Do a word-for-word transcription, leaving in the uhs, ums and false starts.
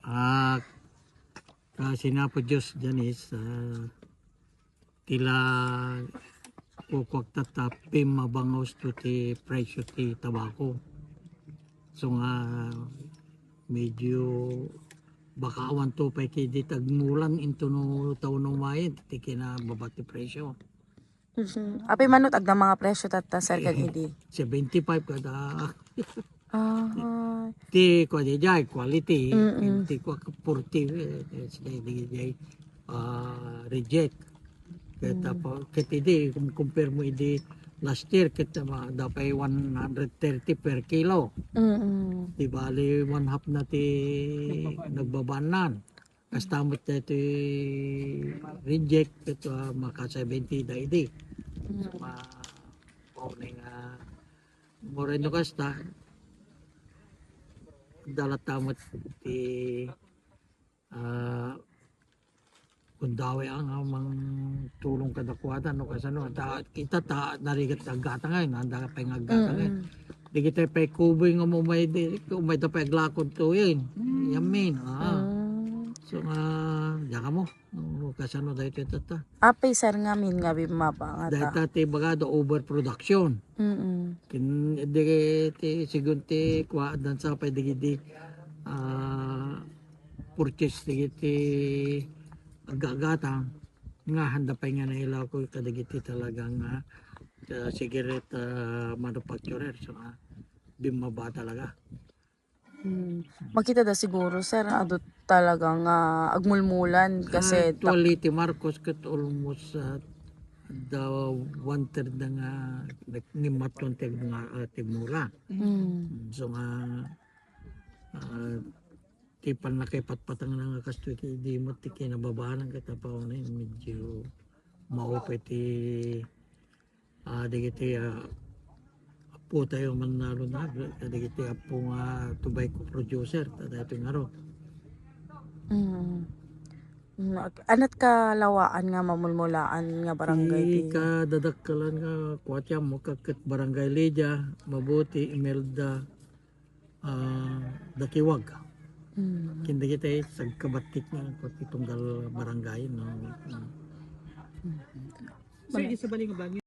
Ah, kasi na po Diyos, Janice, ah, tila kukuak tata pimmabangaw to ti presyo ti tabako. So nga, medyo baka awan to pay ti di tagmulan into no tao no mayen ti kinababa ti presyo. Mhm. Apay mano ti agna nga presyo tatta, sir, ken idi? Seventy-five kada. Ah, Ti kwa di jay, quality. Mm-mm. Ti kwa forty, eh, eh, sila di jay, ah, reject. Ket apo, ket idi, kung compare mo idi last year, ket, ah, dapay one hundred thirty per kilo. Mm-mm. Di bali, one half na ti nagbabanan. Kasta met ti reject, ket, ah, maka seventy da idi. So, ma-, mao ni nga, more no kasta, dala ta met ti, ah, kundawe ang, ah, mangtulong kadakuada, no, kasano, ta, kita ta, narigat aggatang, ay, nanda pay nga aggatang, ay. Mm-mm. Di kita pay kuboy nga umay di, umay da pay aglakod to yun. Yamin, ah. Mm. So, nga, diyan ka mo. No, kasano dahil ito, ta? Apay, sir, ngamin nga bimmaba nga ta. Dahil ta ti baga da overproduction. Mm-mm. Kin, di ti, sigun ti, kwa, dan sa pay di, di, ah, purchase di ti aggatang nga handa pay nga nailaw ko kadagiti talagang, ah, ah, cigarette, ah, manufacturer. So, ah, bimmaba talaga. Hmm. Makita da siguro, sir, adu talaga nga agmulmulan kasi ta- Actually, ti Marcos ket almost, ah, the one third na nga nag-, ni Matyon ti nga, ah, tigmula. Hmm. So nga, ah, ti pannakipatpatang na nga kastoy ti di mo ti kinababanan ket apaw na medyo maupay ti, ah, dagiti, ah, apo tayo man nalo na, dagiti apo nga tobacco producer, ta daytoy nga ro. Mm. Mm, ag-, anat kalawaan nga mamulmulaan nga barangay Ti ti kadadakkelan nga kuwat yam mo, ket Barangay Lydia, Mabuti, Imelda, ah, Dakiwag. Mm. Ken dagiti sagkabatik nga kuwat ti tunggal barangay, no? Sir, di sa bali nga bangin.